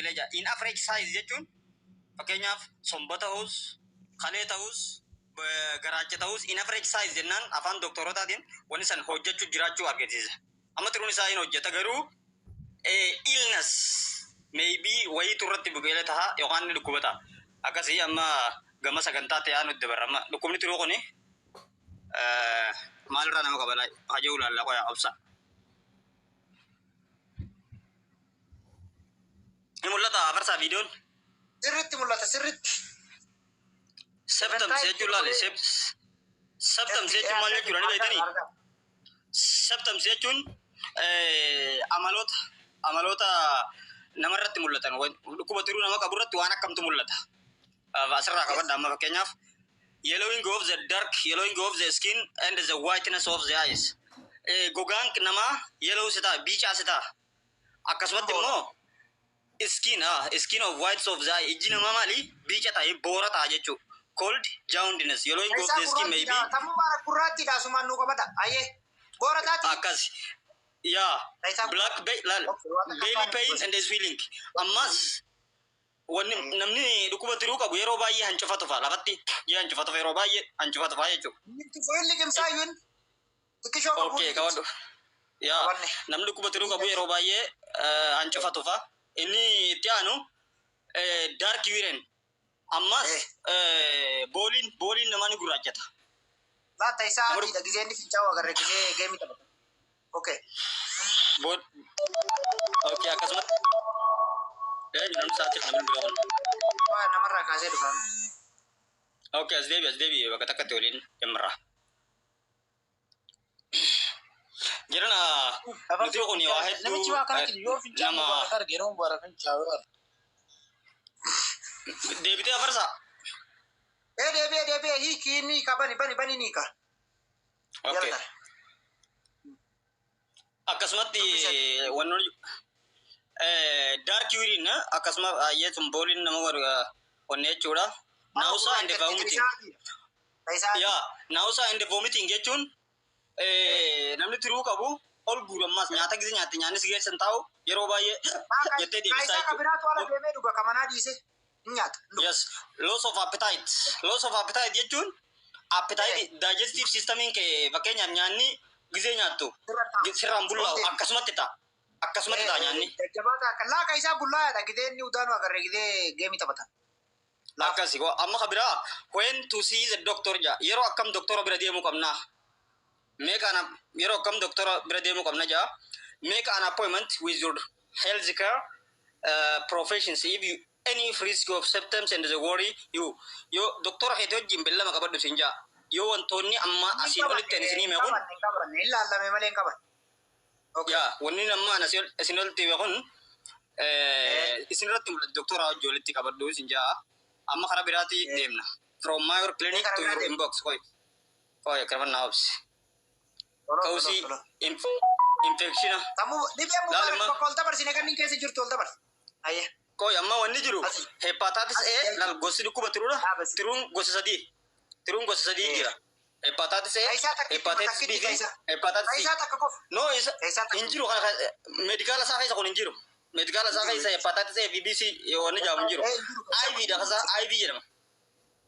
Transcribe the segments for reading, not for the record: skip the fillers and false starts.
biqilee jira. In average size jechuun fakkeenyaaf somba ta'us, kalee ta'us, garaacha ta'us, in average size jennaan afaan doktorootaatiin wanni san hojjechuu jiraachuu argisiisa. Amma tiruun isaa hin hojjeta, garuu illness maybe wayiitu irratti biqilee taha yookaan ni dhukkuba ta'a. Akkasii amma gama sagantaa ta'aa nutti dabarra. Amma dhukkubni tiruu kuni maalirraa nama qaba haja'uu laallaa qoyaa obsa. Ni mul'ata afarsaa viidiyoon? Sirritti mul'ata, sirritti. Symptoms jechuun laale, symptoms jechuun maal jechuudha ni beektanii? Symptoms jechuun amaloota namarratti mul'atan, dhukkuba tiruu nama qabu irratti waan akkamtu mul'ata. Asirraa qabadha. Amma fakkeenyaaf yellowing of the dark yellowing of the skin and the whiteness of the eyes. Gogaan namaa yellow si ta'a, biicaa si ta'a. Akkasumatti immoo skin of whites of the eye, ijji namaa maali, biica ta'e, boora ta'a jechuudha. Cold jaundice, yellowing of the skin may be Tammuu maara gurraattiidha, asumaan nuu qabata. Ayyee. Boora taati. Akkas yaa black laal, belly pain and swelling. Ammas wanni namni dhukkuba tiruu qabu yeroo baay'ee hancufa tufa, lafatti jee hancufa tufa, yeroo baay'ee hancufa tufa jechuudha. Inni liqimsaa iyyuun. Xiqqishoo qabu. Okay, qabadhu. Yaa, namni dhukkuba tiruu qabu yeroo baay'ee hancufa tufa. Inni itti aanu dark urine. Ammas booliin namaa ni gurraachata. Laata isaa adiidha, gizee inni fincaa'u agarre, gizee geemii taphata. Okay. Okay, akkasumatti. Eenyu namni sa'aatii kana bilbila kun? Waa namarraa kaasee dhufan. Okay, as deebi, as deebi, bakka takkatti waliin jammarra. Jiran nuti kun waa hedduu Namichi waa kanatti yoo fincaa'u nama mubaarak arge, yeroo mubaarak fincaa'u arge. Deebitee afarsaa. Ee, deebi'ee deebi'ee, hiiki inni hiika, bani bani bani, ni hiika. Okay. Akkasumatti wannoonni dark urine, akkasuma baay'ee sun booliin nama wanne jechuudha. Nausea and vomiting. Yaa, nausea and vomiting jechuun namni tiruu qabu ol guurammaas nyaata gise nyaatte, nyaanni si keessa hin taa'u, yeroo baay'ee jettee deebisaa Kaayisaa jechuudha. kabiraatu ala deemee dhuga, kamanaa dhiise. Hin nyaata. Yes, loss of appetite. Loss of appetite jechuun appetite digestive systemiin kee fakkeenyaaf nyaanni gizee nyaattu sirraan bullaa'u, akkasumatti ta'a. Akkasumatti ta'a nyaanni. Jajjabaata akka laaka isaa bullaa'aadha, gidee inni udaanu agarre, gidee geemii taphata. Akkasi amma ka biraa when to see the doctor ja, yeroo akkam doktora bira deemuu qabnaa? Make an yeroo akkam doktora bira deemuu qabna ja. Make an appointment with your health care professions if you any risk of symptoms and the worry you. Yoo doktora keetii wajjin beellama qabadhu siin jaa. Yoo wantoonni amma asiin olitti ani isinii hime kun Hin qabanne, hin laallame malee hin qaban. Yaa, wanni amma ani isin olitti hime kun isin irratti mul'atu, doktora wajjin walitti qabadhu isin jaa. Amma karaa biraatti deemna. From my clinic to your inbox. Koi. Koi akkana obsi. Cause infection. Tammuu dhibee Laal mubaarak bakka ol dabarsine kanneen keessa jirtu ol dabarsi. Ayyee. Koi, amma wanni jiru hepatitis A, lal, gosi dhukkuba tiruudha. Tiruun gosa sadii. Tiruun gosa sadii jira. Hepatitis A, hepatitis B fi hepatitis C. Isaa takka qofa. No, isa hin jiru, kana meedikaala isaa keessa kun hin jiru. Meedikaala isaa keessa hepatitis A fi B, C wanni jedhamu hin jiru. IV dha, kasaa IV jedhama.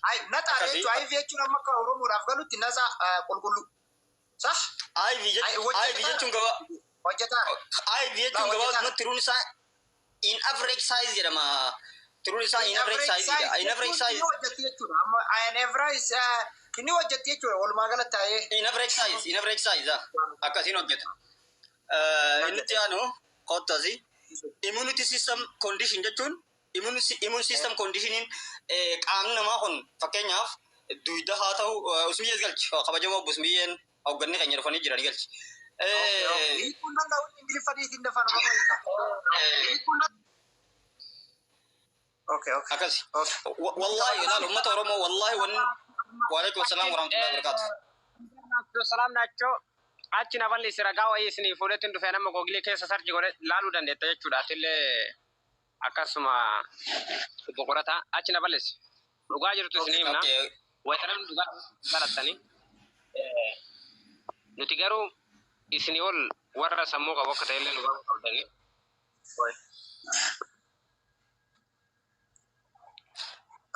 Ay, naxaa Akkasii. jechuun IV jechuun amma akka Oromoodhaaf galutti naxaa qulqulluu. Sah? IV jechuun, IV jechuun gaba Hojjetaa. IV jechuun gabaabumatti tiruun isaa in average size jedhama. Tiruun isaa in average size jedha. In average size. Inni hojjetti jechuudha. Amma in average inni hojjetti jechuudha. Walumaa galatti taa'ee. In average size, in average size akkasiin hojjeta. Inni itti aanu kottasi. Immunity system condition jechuun immune system conditioniin qaamni namaa kun fakkeenyaaf duyda haa ta'u, usmiyyees galchi, kabajamoo obbo Usmiyyeen hoogganni keenya dhufanii jiranii galchi. Hiikuun danda'u, Ingiliffa dhiitiin dafaan Oromoo hiika. Okay. Akkas. Wallahi ilaal, uummata Oromoo, wallahi wanni. Waalaikum salaam warahmatullahi wabarakatuh. ሰላም ናቸው። Achi na bal'isi, ragaa wayii isinii fuudhetti dhufee, nama Google keessa search godhe laaluu dandeetta jechuudha. Atillee akkasuma obbo Qorataa achi na bal'isi. Dhugaa jirtu isinii himna. Wayita namni dhugaa barattanii. Nuti garuu isinii ol warra sammuu qabu akka ta'ellee nu baruu qabdanii.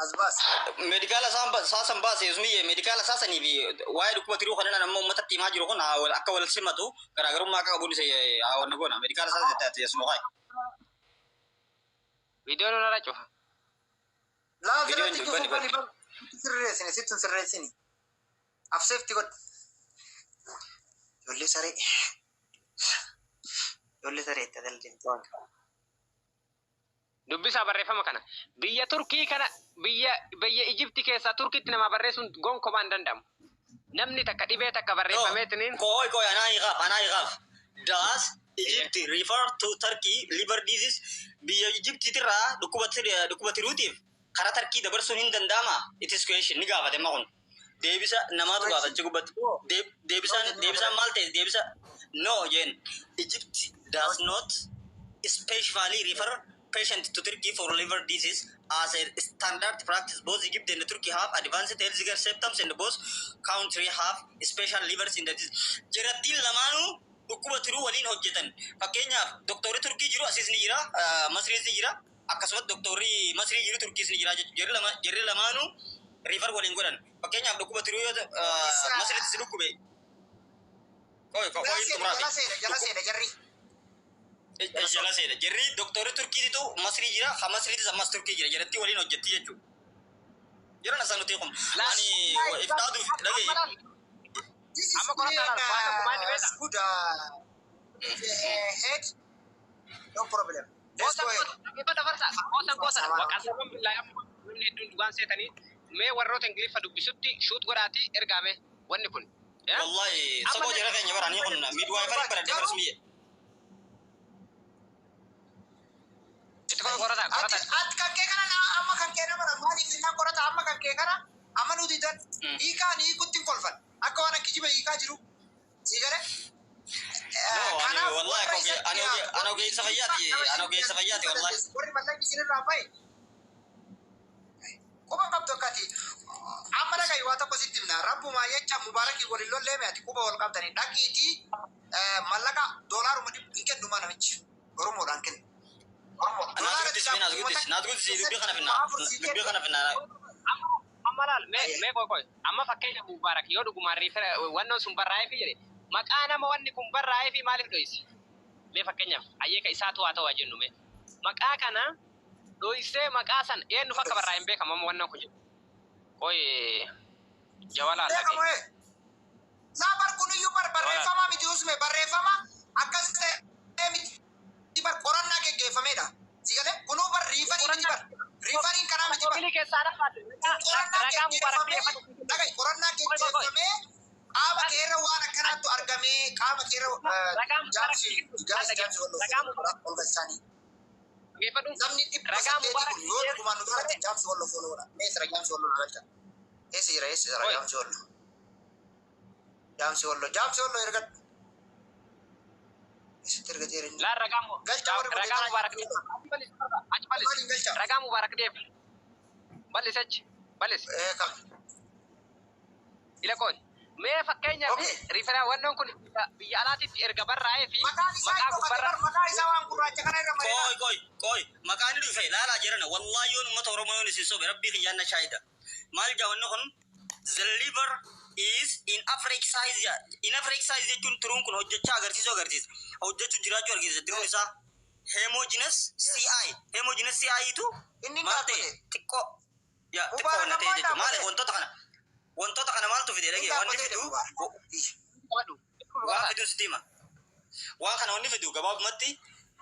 As baas. Meedikaala saasan baase yusmiyye meedikaala saasanii fi waa'ee dhukkuba tiruu kana nama uummatatti himaa jiru kun akka wal simatu garaagarummaa akka qabuun isa haa wanna goona meedikaala saasa jettee yasuma qaay. Viidiyoon nurra cufa. Laa Viidiyoon asirratti bani cufuu bani. bani bani. Sirreessini sitti hin sirreessini. Afseefti godhu. Ijoollee saree. Ijoollee saree itti adeemti. Dubbisaa barreeffama kana. Biyya Turkii kana biyya Ijipti keessaa Turkiitti nama barreessuun gonkumaa hin danda'amu. Namni takka dhibee takka barreeffameetiniin Qoy qoy, anaa hiikaaf, anaa hiikaaf. Does Egypt refer to Turkey liver disease? Biyya Egyptiitirraa dhukkuba tiruutiif karaa Turkii dabarsuun hin danda'ama? It is question ni gaafate amma kun. Deebisa namaatu gaafachi gubbatti. Deebisaan maal ta'e? Deebisa no jeen. Egypt does not specifically refer patient to Turkey for liver disease as a standard practice. Both Egypt and Turkey have advanced healthcare systems and both country have special livers in the disease. Jarattiin lamaanuu dhukkuba tiruu waliin hojjetan. Fakkeenyaaf doktorri Turkii jiru asiis ni jira, Masriis ni jira. Akkasumas doktorri Masrii jiru Turkiis ni jira jechuudha. Jarri lamaanuu refer waliin godhan. Fakkeenyaaf dhukkuba tiruu yoo Masriitti si dhukkube. Qoy qoy Jala qoy seena xumuraafi. jala seena jala seena jarri. Jala seena. Jarri doktorri Turkiititu Masrii jira, ha Masriitis ammas Turkii jira. Jaratti waliin hojjetti jechuudha. Jiran asan nuti kun. Ani iftaaduuf dhagaye. This is Amma qorataa laal, waan tokko maal beekta? good head. No problem. Let's go ahead. Dhaggeeffata farsaa, goosa goosa waqasaban billaa amma namni hedduun dhugaan seetanii mee warroota Ingiliffa dubbisutti shuut godhaatii ergaame wanni kun. Wallahi saboo jara keenya baranii kun midwifery baradhee barasmiyye. Itti qofa qorataa Ati qorataa. ati kan kee kana amma kan kee nama maaliif innaan qorata amma kan kee kana amma nuti tan hiikaan hiikutti hin kolfan akka waan kijiba hiikaa jiru sii galee. No, ani wallahi ani ogeessa fayyaati, ani ogeessa fayyaati wallahi. Warri mallaqni isinirraa bahe quba qabdu akkati amma dhagahi waa tokko sitti himna rabbumaa jecha mubaarakii waliin lolleeme ati quba wal qabdanii dhaqiitii mallaqa doolaaruma hin kennumaa namichi Oromoodhaan kennu. Naat guddisi, naat guddisi, naat guddisi, dubbii kana finnaa, dubbii kana finnaa. Amma laal mee qoy qoy amma fakkeenya Mubaarak yoo dhugumaan refer wannoon sun barraa'eefi jedhe maqaa nama wanni kun barraa'eefi maaliif dho'ise? Mee fakkeenyaaf ayyeeka isaatu haa ta'u haa jennu mee maqaa kana dho'isee maqaa san eenyuuf akka barraa'e hin beekamu amma wannan kun jedhu. Qoy jawalaa Beekamu dhaqee. ee. Laa bar kuniyyuu bar barreeffama miti usme barreeffama akkas ta'e miti bar qorannaa geggeeffamedha. Si galee kunuu bar referii miti bar referiin kanaa miti bar. Googilii keessaa dhafaate Qorannaa ragaa Mubaarak geggeeffamee dhagahi qorannaa geggeeffamee qaama keerra waan akkanaattu argamee qaama keerra Ragaa Mubaarak jaamsi gaas jaamsi ragaa Mubaarak ol galchaanii. dhaggeeffadhu. Namni dhibba Ragaa saddeeti Mubaarak kun yoo dhugumaan nu jaalate jaamsi walloo follow godha. Mee sira jaamsi walloo na galcha. Eessa jira eessa jira Oi. jaamsi walloo. Jaamsi walloo jaamsi walloo ergadhu. Eessatti ergateera inni? Laan ragaa Galcha warri ragaa godhe Mubaarak achi bal'isi. Maaliin galcha? Ragaa Mubaarak deebi. Bal'isi achi bal'isi. Ee kam? Ila qoon. Mee fakkeenyaaf Okay. referaa wannoon kun biyya alaatitti erga barraa'ee fi Maqaan isaa maqaa hin dhokate gubbarra bar maqaa isaa waan gurraacha kana irra mareera. Qoy qoy qoy, maqaan inni dhufe laalaa jiran wallahi yoon uummata Oromoo yoon isin sobe rabbii kiyyaan na shaahida. Maal jaa wanni kun the liver is in average size jaa. In average size jechuun tiruun kun hojjechaa agarsiisuu agarsiisa. Hojjechuu jiraachuu agarsiisa tiruun isaa. Homogeneous CI. Homogeneous CI tu Inni maal ta'e dhaabbate. xiqqoo yaa xiqqoo Mubaarak wanna ta'e ammoo jechuudha. Maali dhaabbate. wantoota kana maaltu fide dhagee wanni Inni fidu qabadhu. waan fidu sitti hima. Waan kana wanni fidu gabaabumatti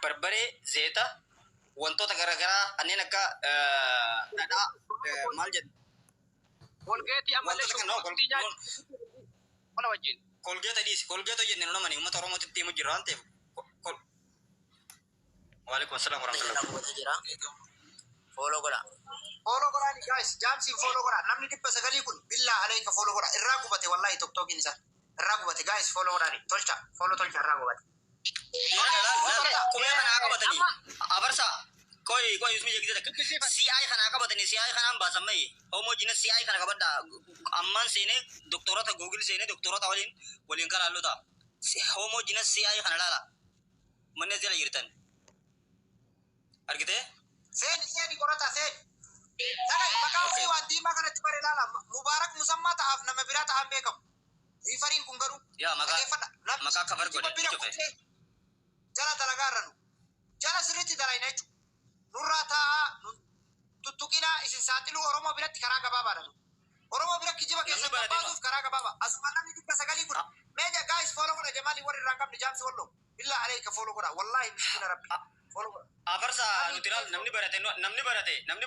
barbaree, zeeta, wantoota garaagaraa kanneen akka dhadhaa maal jedhu Kolgeetii ammallee wantoota kana shunkurtii nyaachuu qola wajjin. Kolgeeta dhiisi, kolgeeta jenne nu namani uummata Oromootitti himu jira waan ta'eef. Waalaikum assalam warahmatullahi. Gubatee jira. Follow godha. Follow godhaani guys, jaamsiin follow godha. Namni 900 kun billaa alayka follow godha. Irraa gubate wallahi tokkokiin isaa. Irraa gubate guys follow godhaani. Tolcha, follow tolcha irraa gubate. Qubee kana haa qabatanii abarsa qoy qoy usmi jeekite takka CI kana haa qabatanii CI kanaan baasan mayi homogeneous CI kana qabadha ammaan seenee doktorota Google seenee doktorota waliin waliin kalaallu ta'a homogeneous CI kana laala manni jala jirtan argitee. Seeni seeni qorata seeni. Dhagahi maqaa dalagaa ta'an beekamu. Refereen kun garuu Yaa maqaa dhaggeeffadha. Namni maqaa cover kijiba godhe bira ni cufe. kutee jala dalagaa irra nu. Jala sirriitti dalayna jechuudha. Nurraa taa'aa nu tuttuqinaa isin saaxiluu Oromoo biratti karaa gabaabaadha nu. Oromoo bira kijiba Namni keessan barate baasuuf karaa gabaabaa. Asuma namni 900 kun. Meeja guys, follow godha. Jamaalii warri irraa hin qabne jaamsi walloo. Billaa aleeka, follow godha. Wallaahi miskiina rabbi. Follow godha. Afarsa nuti ilaal, namni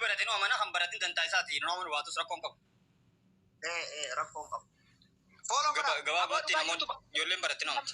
barate nu amana, kan baratin dantaa isaati nu amanu waatus rakkoon qabu. Ee, ee, rakkoon qabu. Follow godha. Gabaabatti namoonni ijoolleen baratte nu amanti.